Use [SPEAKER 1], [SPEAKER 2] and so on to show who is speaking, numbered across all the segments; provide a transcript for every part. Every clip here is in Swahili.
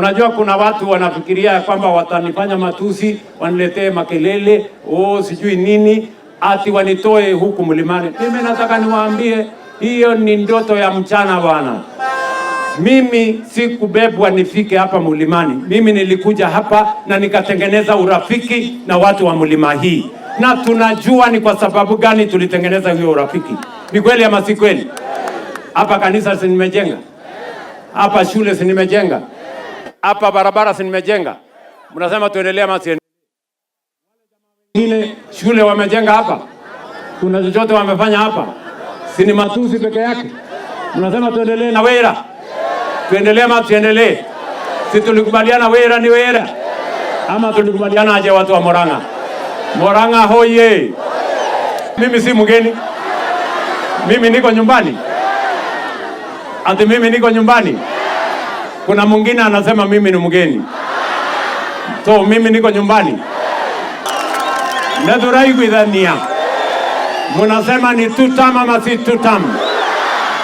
[SPEAKER 1] Unajua kuna watu wanafikiria ya kwamba watanifanya matusi, waniletee makelele, oh, sijui nini, ati wanitoe huku mlimani. Mimi nataka niwaambie hiyo ni ndoto ya mchana bwana. Mimi sikubebwa nifike hapa mlimani. Mimi nilikuja hapa na nikatengeneza urafiki na watu wa mlima hii, na tunajua ni kwa sababu gani tulitengeneza hiyo urafiki. Ni kweli ama si kweli? Hapa kanisa si nimejenga, hapa shule si nimejenga, hapa barabara si nimejenga. Mnasema tuendelee ama tuendelee? Shule wamejenga hapa, kuna chochote wamefanya hapa? Si ni matusi peke yake? Mnasema tuendelee na wera, tuendelee ama tuendelee? Si tulikubaliana wera ni wera, ama tulikubaliana aje watu wa Murang'a? Murang'a hoye! Mimi si mgeni, mimi niko nyumbani. Ati mimi niko nyumbani? Kuna mwingine anasema mimi ni mgeni, so mimi niko nyumbani. Nĩtũraiguithania, munasema ni tutam ama si tutam?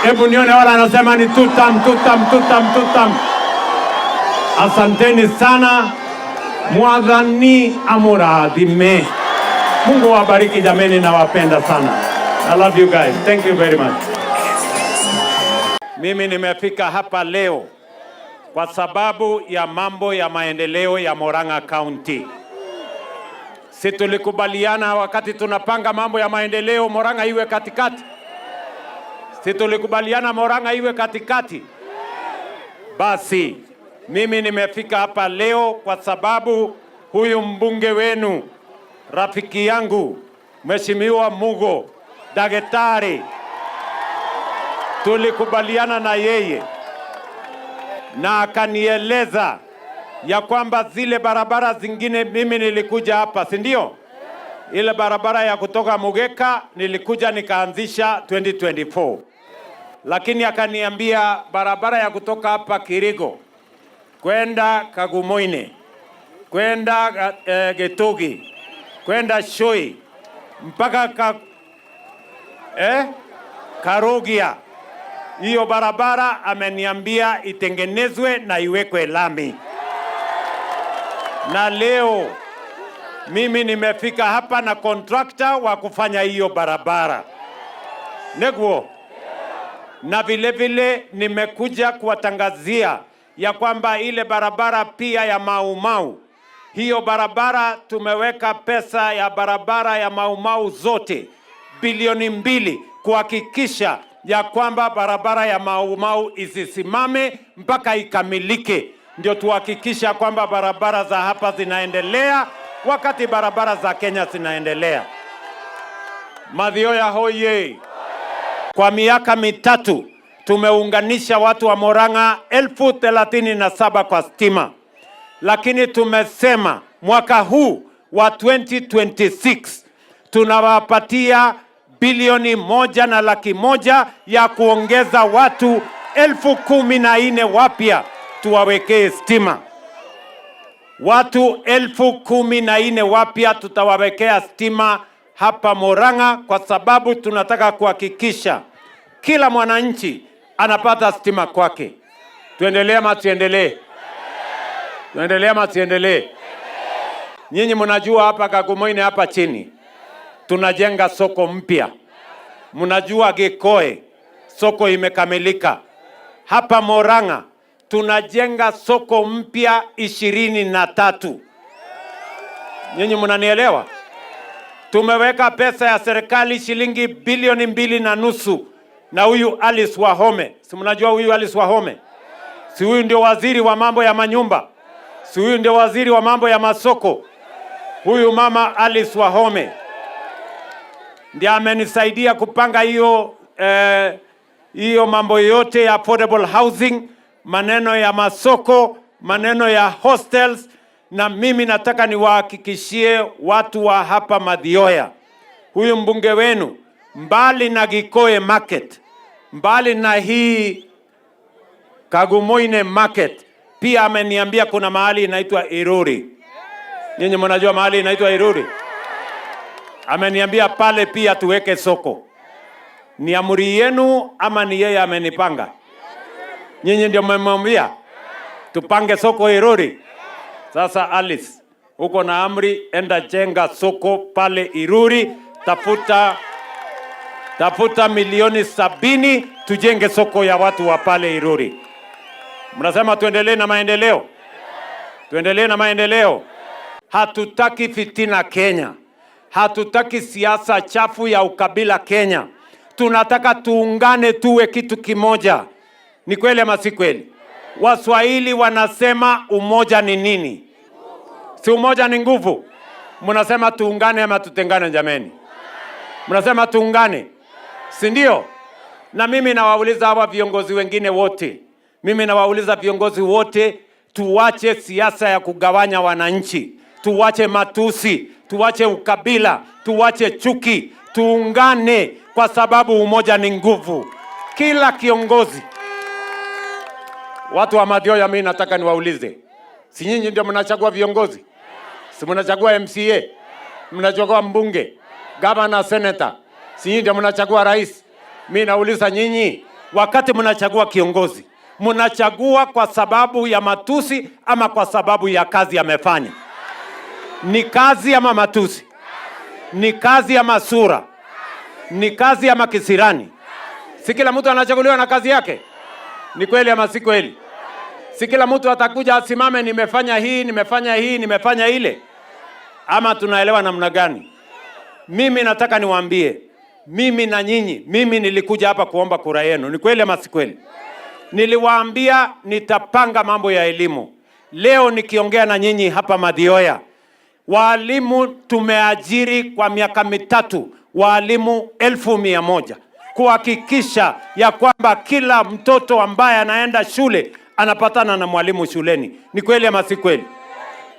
[SPEAKER 1] Hebu nione wala anasema ni tutam, tutam, tutam, tutam. Asanteni sana, Mwathani amurathime. Mungu wabariki jameni, nawapenda sana. I love you guys. Thank you very much. Mimi nimefika hapa leo kwa sababu ya mambo ya maendeleo ya Murang'a County. Si tulikubaliana wakati tunapanga mambo ya maendeleo Murang'a iwe katikati? Si tulikubaliana Murang'a iwe katikati? Basi mimi nimefika hapa leo kwa sababu huyu mbunge wenu rafiki yangu Mheshimiwa Mugo daktari, tulikubaliana na yeye na akanieleza ya kwamba zile barabara zingine, mimi nilikuja hapa, si ndio? Ile barabara ya kutoka Mugeka nilikuja nikaanzisha 2024, lakini akaniambia barabara ya kutoka hapa Kirigo kwenda Kagumoine kwenda Gitugi kwenda Shui mpaka Karugia, hiyo barabara ameniambia itengenezwe na iwekwe lami. Na leo mimi nimefika hapa na contractor wa kufanya hiyo barabara neguo, na vile vile nimekuja kuwatangazia ya kwamba ile barabara pia ya Mau Mau, hiyo barabara tumeweka pesa ya barabara ya Mau Mau zote bilioni 2 kuhakikisha ya kwamba barabara ya Mau Mau isisimame mpaka ikamilike, ndio tuhakikisha kwamba barabara za hapa zinaendelea wakati barabara za Kenya zinaendelea. Mathioya hoye! Kwa miaka 3 tumeunganisha watu wa Murang'a 37,000 kwa stima, lakini tumesema mwaka huu wa 2026 tunawapatia bilioni 1 na 100,000 ya kuongeza watu 14,000 wapya tuwawekee stima. Watu 14,000 wapya tutawawekea stima hapa Murang'a, kwa sababu tunataka kuhakikisha kila mwananchi anapata stima kwake. Tuendelee ama tuendelee? Tuendelee ama tuendelee? Nyinyi mnajua hapa Kagumoine hapa chini tunajenga soko mpya. Mnajua Gikoe soko imekamilika. Hapa Murang'a tunajenga soko mpya 23. Nyinyi mnanielewa? Tumeweka pesa ya serikali shilingi bilioni 2.5 na huyu Alice Wahome. Si mnajua huyu Alice Wahome? Si huyu ndio waziri wa mambo ya manyumba? Si huyu ndio waziri wa mambo ya masoko? Huyu mama Alice Wahome ndiye amenisaidia kupanga hiyo mambo yote ya affordable housing, maneno ya masoko, maneno ya hostels, na mimi nataka niwahakikishie watu wa hapa Mathioya, huyu mbunge wenu, mbali na Gikoe Market, mbali na hii Kagumoine Market, pia ameniambia kuna mahali inaitwa Iruri. Nyinyi mnajua mahali inaitwa Iruri? Ameniambia pale pia tuweke soko. Ni amri yenu ama ni yeye amenipanga? Nyinyi ndio mmemwambia Tupange soko Iruri. Sasa Alice, uko na amri, enda jenga soko pale Iruri, tafuta milioni 70 tujenge soko ya watu wa pale Iruri. Mnasema tuendelee na maendeleo, tuendelee na maendeleo. Hatutaki fitina Kenya, hatutaki siasa chafu ya ukabila Kenya. Tunataka tuungane, tuwe kitu kimoja. Ni kweli ama si kweli? Waswahili wanasema umoja ni nini? Si umoja ni nguvu? Mnasema tuungane ama tutengane? Jameni, mnasema tuungane, si ndio? Na mimi nawauliza hawa viongozi wengine wote, mimi nawauliza viongozi wote, tuwache siasa ya kugawanya wananchi, tuwache matusi, tuwache ukabila, tuwache chuki, tuungane, kwa sababu umoja ni nguvu. Kila kiongozi. Watu wa Mathioya, mimi nataka niwaulize, si nyinyi ndio mnachagua viongozi? Si mnachagua MCA, mnachagua mbunge, gavana, senator, si nyinyi ndio mnachagua rais? Mimi nauliza nyinyi, wakati mnachagua kiongozi, mnachagua kwa sababu ya matusi ama kwa sababu ya kazi amefanya? Ni kazi ama matusi? Ni kazi ama sura? Ni kazi ama kisirani? Si kila mtu anachaguliwa na kazi yake? Ni kweli ama si kweli? Si kila mtu atakuja asimame, nimefanya hii, nimefanya hii, nimefanya ile? Ama tunaelewa namna gani? Mimi nataka niwaambie, mimi na nyinyi, mimi nilikuja hapa kuomba kura yenu. Ni kweli ama si kweli? Niliwaambia nitapanga mambo ya elimu. Leo nikiongea na nyinyi hapa Mathioya, waalimu tumeajiri kwa miaka 3 waalimu 100,000 kuhakikisha ya kwamba kila mtoto ambaye anaenda shule anapatana na mwalimu shuleni. Ni kweli ama si kweli?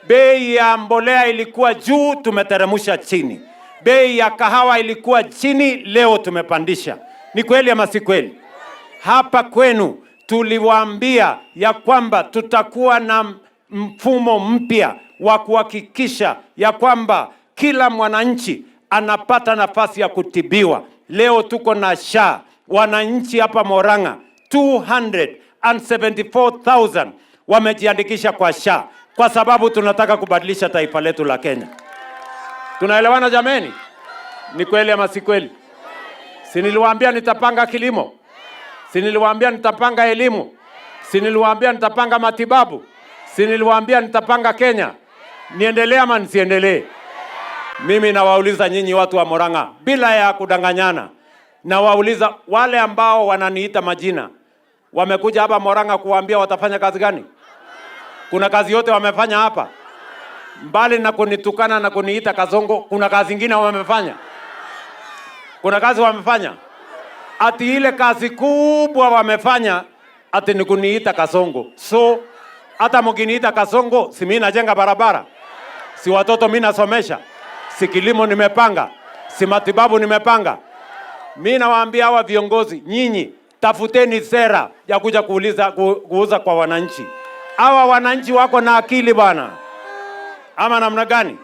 [SPEAKER 1] Bei ya mbolea ilikuwa juu, tumeteremsha chini. Bei ya kahawa ilikuwa chini, leo tumepandisha. Ni kweli ama si kweli? Hapa kwenu tuliwaambia ya kwamba tutakuwa na mfumo mpya wa kuhakikisha ya kwamba kila mwananchi anapata nafasi ya kutibiwa. Leo tuko na SHA. Wananchi hapa Murang'a 274,000 wamejiandikisha kwa SHA kwa sababu tunataka kubadilisha taifa letu la Kenya. Tunaelewana jameni? Ni kweli ama si kweli? Si niliwaambia nitapanga kilimo? Si niliwaambia nitapanga elimu? Si niliwaambia nitapanga matibabu? Si niliwaambia nitapanga Kenya? Niendelee ama nisiendelee? Mimi nawauliza nyinyi watu wa Murang'a bila ya kudanganyana. Nawauliza wale ambao wananiita majina, wamekuja hapa Murang'a kuwaambia watafanya kazi gani? Kuna kazi yote wamefanya hapa? Mbali na kunitukana na kuniita Kasongo, kuna kazi ingine wamefanya? Kuna kazi wamefanya? Ati ile kazi kubwa wamefanya ati ni kuniita Kasongo. So hata mkiniita Kasongo, si mimi najenga barabara, si watoto mimi nasomesha, si kilimo nimepanga, si matibabu nimepanga. Mimi nawaambia hawa viongozi, nyinyi tafuteni sera ya kuja kuuza kwa wananchi. Hawa wananchi wako na akili bwana, ama namna gani?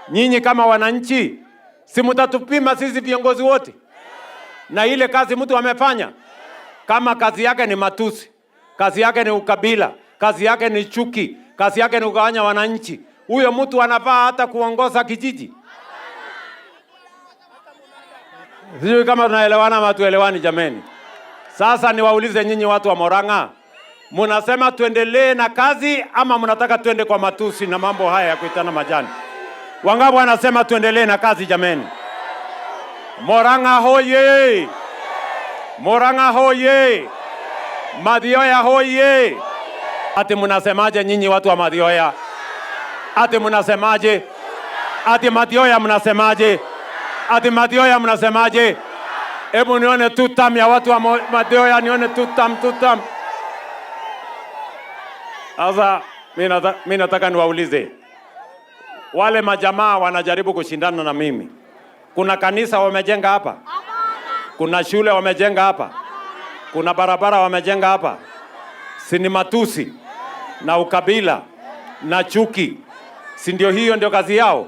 [SPEAKER 1] Nyinyi kama wananchi, si mtatupima sisi viongozi wote na ile kazi mtu amefanya? Kama kazi yake ni matusi, kazi yake ni ukabila, kazi yake ni chuki, kazi yake ni kugawanya wananchi, huyo mtu anafaa hata kuongoza kijiji? Sijui kama tunaelewana ama tuelewani jameni. Sasa niwaulize nyinyi watu wa Murang'a, munasema tuendelee na kazi ama mnataka tuende kwa matusi na mambo haya ya kuitana majani? Wangapi wanasema tuendelee na kazi jameni? Murang'a hoye! Murang'a hoye! Mathioya hoye! Ati mnasemaje nyinyi watu wa Mathioya? Ati mnasemaje? Ati Mathioya mnasemaje? Ati Mathioya mnasemaje? Hebu nione tutam ya watu wa Mathioya, nione tutam, tutam. Sasa mimi nataka niwaulize wale majamaa wanajaribu kushindana na mimi. Kuna kanisa wamejenga hapa? Kuna shule wamejenga hapa? Kuna barabara wamejenga hapa? Si ni matusi na ukabila na chuki? Si ndio hiyo ndio kazi yao?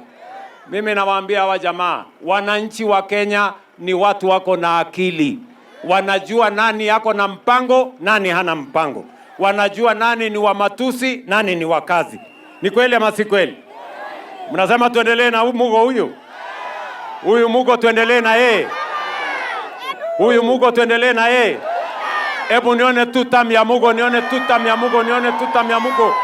[SPEAKER 1] Mimi nawaambia hawa jamaa, wananchi wa Kenya ni watu wako na akili. Wanajua nani yako na mpango, nani hana mpango. Wanajua nani ni wa matusi, nani ni wa kazi. Ni kweli ama si kweli? Mnasema tuendelee na Mugo huyu? Huyu Mugo tuendelee na yeye? Huyu Mugo tuendelee na yeye? Hebu nione tutam ya Mugo, nione tutam ya Mugo, nione tutam ya Mugo.